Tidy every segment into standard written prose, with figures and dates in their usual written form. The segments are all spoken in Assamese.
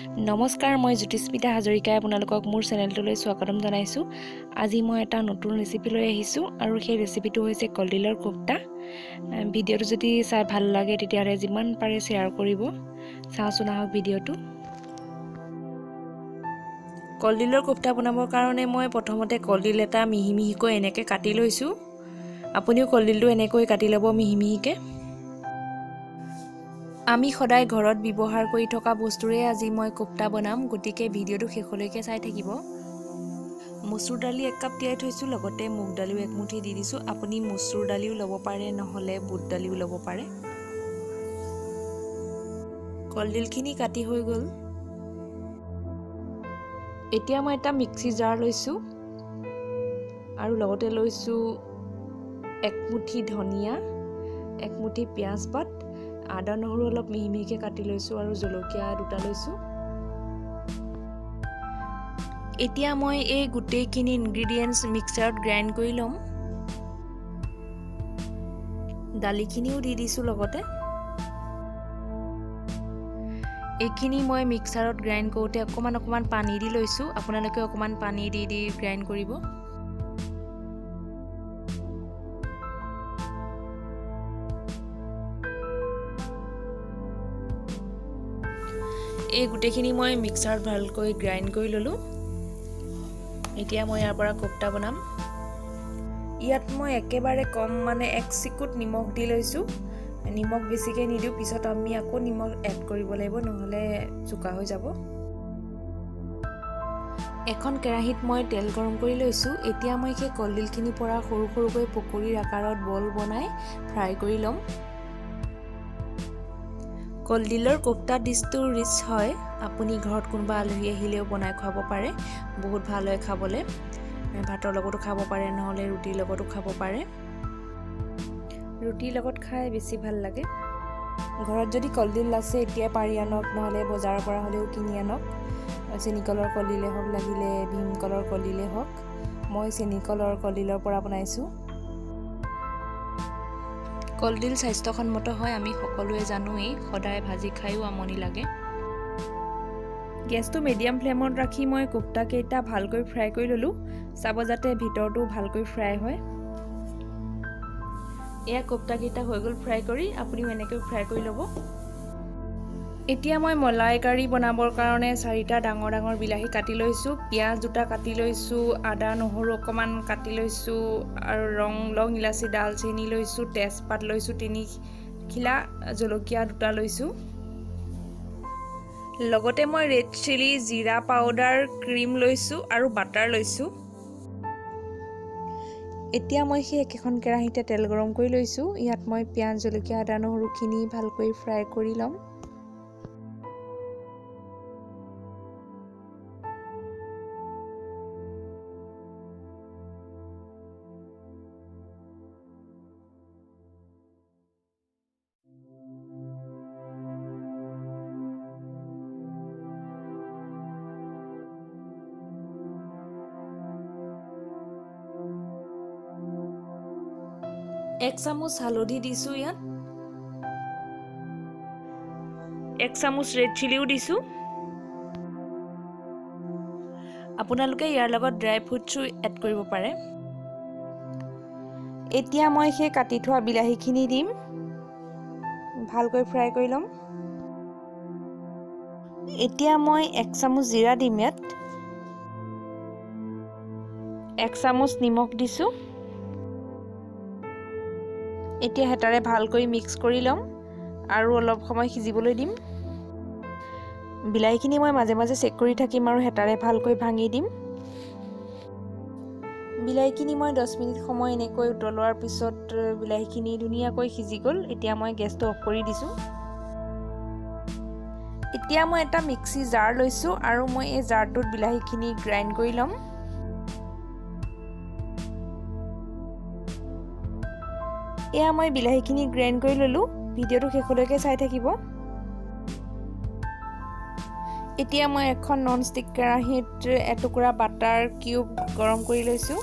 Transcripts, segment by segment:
নমস্কাৰ, মই জ্যোতিস্মিতা হাজৰিকাই আপোনালোকক মোৰ চেনেলটোলৈ স্বাগতম জনাইছোঁ। আজি মই এটা নতুন ৰেচিপি লৈ আহিছোঁ আৰু সেই ৰেচিপিটো হৈছে কলডিলৰ কোফটা। ভিডিঅ'টো যদি চাই ভাল লাগে তেতিয়াহ'লে যিমান পাৰে শ্বেয়াৰ কৰিব। চাওঁচোন আহক ভিডিঅ'টো। কলডিলৰ কোফটা বনাবৰ কাৰণে মই প্ৰথমতে কলডিল এটা মিহি মিহিকৈ এনেকৈ কাটি লৈছোঁ। আপুনিও কলডিলটো এনেকৈ কাটি ল'ব মিহি মিহিকৈ। আমি সদায় ঘৰত ব্যৱহাৰ কৰি থকা বস্তুৰে আজি মই কোফটা বনাম, গতিকে ভিডিঅ'টো শেষলৈকে চাই থাকিব। মচুৰ দালি এক কাপ তিয়াই থৈছোঁ, লগতে মুগ দালিও একমুঠি দি দিছোঁ। আপুনি মচুৰ দালিও ল'ব পাৰে, নহ'লে বুট দালিও ল'ব পাৰে। কলডিলখিনি কাটি হৈ গ'ল। এতিয়া মই এটা মিক্সি জাৰ লৈছোঁ আৰু লগতে লৈছোঁ একমুঠি ধনিয়া, একমুঠি পিঁয়াজ পাত, আদা নহৰু অলপ মিহি মিহিকৈ কাটি লৈছোঁ আৰু জলকীয়া দুটা লৈছোঁ। এতিয়া মই এই গোটেইখিনি ইনগ্ৰিডিয়েণ্টছ মিক্সাৰত গ্ৰাইণ্ড কৰি ল'ম। দালিখিনিও দি দিছোঁ লগতে। এইখিনি মই মিক্সাৰত গ্ৰাইণ্ড কৰোঁতে অকণমান অকণমান পানী দি লৈছোঁ। আপোনালোকে অকণমান পানী দি দি গ্ৰাইণ্ড কৰিব। এই গোটেইখিনি মই মিক্সাৰত ভালকৈ গ্ৰাইণ্ড কৰি ল'লোঁ। এতিয়া মই ইয়াৰ পৰা কোফটা বনাম। ইয়াত মই একেবাৰে কম, মানে এক চিকুট নিমখ দি লৈছোঁ। নিমখ বেছিকৈ নিদিওঁ, পিছত আমি আকৌ নিমখ এড কৰিব লাগিব, নহ'লে চোকা হৈ যাব। এখন কেৰাহীত মই তেল গৰম কৰি লৈছোঁ। এতিয়া মই সেই কলডিলখিনিৰ পৰা সৰু সৰুকৈ পকৰীৰ আকাৰত বল বনাই ফ্ৰাই কৰি ল'ম। কলডিলৰ কোফটা ডিছটো ৰিচ হয়। আপুনি ঘৰত কোনোবা আলহী আহিলেও বনাই খুৱাব পাৰে, বহুত ভাল হয় খাবলৈ। ভাতৰ লগতো খাব পাৰে, নহ'লে ৰুটিৰ লগতো খাব পাৰে। ৰুটিৰ লগত খাই বেছি ভাল লাগে। ঘৰত যদি কলডিল আছে এতিয়া পাৰি আনক, নহ'লে বজাৰৰ পৰা হ'লেও কিনি আনক। চেনিকলৰ কলডিলে হওক, লাগিলে ভীমকলৰ কলডিলে হওক। মই চেনিকলৰ কলডিলৰ পৰা বনাইছোঁ। কলডিল স্বাস্থ্যসন্মত হয়, আমি সকলোৱে জানোৱেই। সদায় ভাজি খায়ো আমনি লাগে। গেছটো মিডিয়াম ফ্লেমত ৰাখি মই কোফটাকেইটা ভালকৈ ফ্ৰাই কৰি ল'লোঁ। চাব যাতে ভিতৰটো ভালকৈ ফ্ৰাই হয়। এয়া কোফটাকেইটা হৈ গ'ল ফ্ৰাই কৰি। আপুনিও এনেকৈ ফ্ৰাই কৰি ল'ব। এতিয়া মই মলাইকাৰী বনাবৰ কাৰণে চাৰিটা ডাঙৰ ডাঙৰ বিলাহী কাটি লৈছোঁ, পিঁয়াজ দুটা কাটি লৈছোঁ, আদা নহৰু অকণমান কাটি লৈছোঁ আৰু ৰং লং ইলাচি ডালচেনি লৈছোঁ, তেজপাত লৈছোঁ 3 খিলা, জলকীয়া দুটা লৈছোঁ। লগতে মই ৰেড চিলি, জিৰা পাউডাৰ, ক্ৰীম লৈছোঁ আৰু বাটাৰ লৈছোঁ। এতিয়া মই সেই একেখন কেৰাহীতে তেল গৰম কৰি লৈছোঁ। ইয়াত মই পিঁয়াজ, জলকীয়া, আদা নহৰুখিনি ভালকৈ ফ্ৰাই কৰি ল'ম। এক চামুচ হালধি দিছোঁ ইয়াত, এক চামুচ ৰেড চিলিও দিছোঁ। আপোনালোকে ইয়াৰ লগত ড্ৰাই ফ্ৰুটছো এড কৰিব পাৰে। এতিয়া মই সেই কাটি থোৱা বিলাহীখিনি দিম, ভালকৈ ফ্ৰাই কৰি ল'ম। এতিয়া মই এক চামুচ জিৰা দিম ইয়াত, এক চামুচ নিমখ দিছোঁ। এতিয়া হেতাৰে ভালকৈ মিক্স কৰি ল'ম আৰু অলপ সময় সিজিবলৈ দিম। বিলাহীখিনি মই মাজে মাজে চেক কৰি থাকিম আৰু হেতাৰে ভালকৈ ভাঙি দিম। বিলাহীখিনি মই 10 মিনিট সময় এনেকৈ উতলোৱাৰ পিছত বিলাহীখিনি ধুনীয়াকৈ সিজি গ'ল। এতিয়া মই গেছটো অফ কৰি দিছোঁ। এতিয়া মই এটা মিক্সি জাৰ লৈছোঁ আৰু মই এই জাৰটোত বিলাহীখিনি গ্ৰাইণ্ড কৰি ল'ম। এয়া মই বিলাহীখিনি গ্ৰাইণ্ড কৰি ল'লোঁ। ভিডিঅ'টো শেষলৈকে চাই থাকিব। এতিয়া মই এখন নন ষ্টিক কেৰাহীত এটুকুৰা বাটাৰ কিউব গৰম কৰি লৈছোঁ।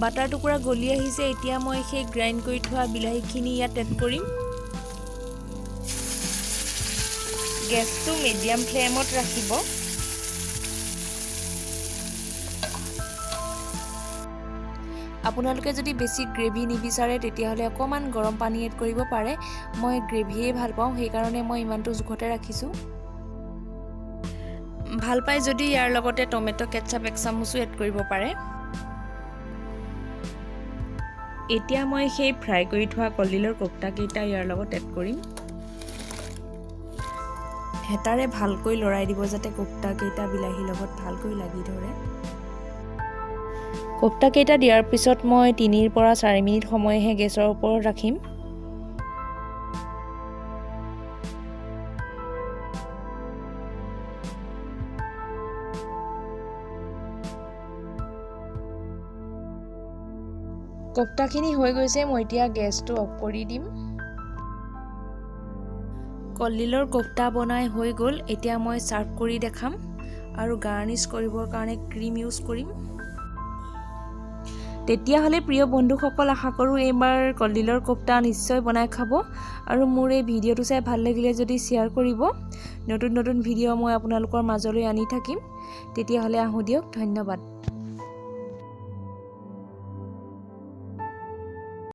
বাটাৰ টুকুৰা গলি আহিছে। এতিয়া মই সেই গ্ৰাইণ্ড কৰি থোৱা বিলাহীখিনি ইয়াত এড কৰিম। গেছটো মিডিয়াম ফ্লেমত ৰাখিব। আপোনালোকে যদি বেছি গ্ৰেভি নিবিচাৰে তেতিয়াহ'লে অকণমান গৰম পানী এড কৰিব পাৰে। মই গ্ৰেভিয়ে ভাল পাওঁ, সেইকাৰণে মই ইমানটো জোখতে ৰাখিছোঁ। ভাল পাই যদি ইয়াৰ লগতে টমেট' কেটচাপ 1 চামুচো এড কৰিব পাৰে। এতিয়া মই সেই ফ্ৰাই কৰি থোৱা কলডিলৰ কোপ্তাকেইটা ইয়াৰ লগত এড কৰিম। হেতাৰে ভালকৈ লৰাই দিব যাতে কোপ্তাকেইটা বিলাহীৰ লগত ভালকৈ লাগি ধৰে। কোপ্তাকেইটা দিয়াৰ পিছত মই 3ৰ পৰা 4 মিনিট সময়হে গেছৰ ওপৰত ৰাখিম। কোপ্তাখিনি হৈ গৈছে, মই এতিয়া গেছটো অফ কৰি দিম। কলডিলৰ কোপ্তা বনাই হৈ গ'ল। এতিয়া মই ছাৰ্ভ কৰি দেখাম আৰু গাৰ্নিছ কৰিবৰ কাৰণে ক্ৰীম ইউজ কৰিম। তেতিয়াহ'লে প্ৰিয় বন্ধুসকল, আশা কৰোঁ এইবাৰ কলডিলৰ কোপ্তা নিশ্চয় বনাই খাব আৰু মোৰ এই ভিডিঅ'টো চাই ভাল লাগিলে যদি শ্বেয়াৰ কৰিব। নতুন নতুন ভিডিঅ' মই আপোনালোকৰ মাজলৈ আনি থাকিম। তেতিয়াহ'লে আহোঁ দিয়ক, ধন্যবাদ।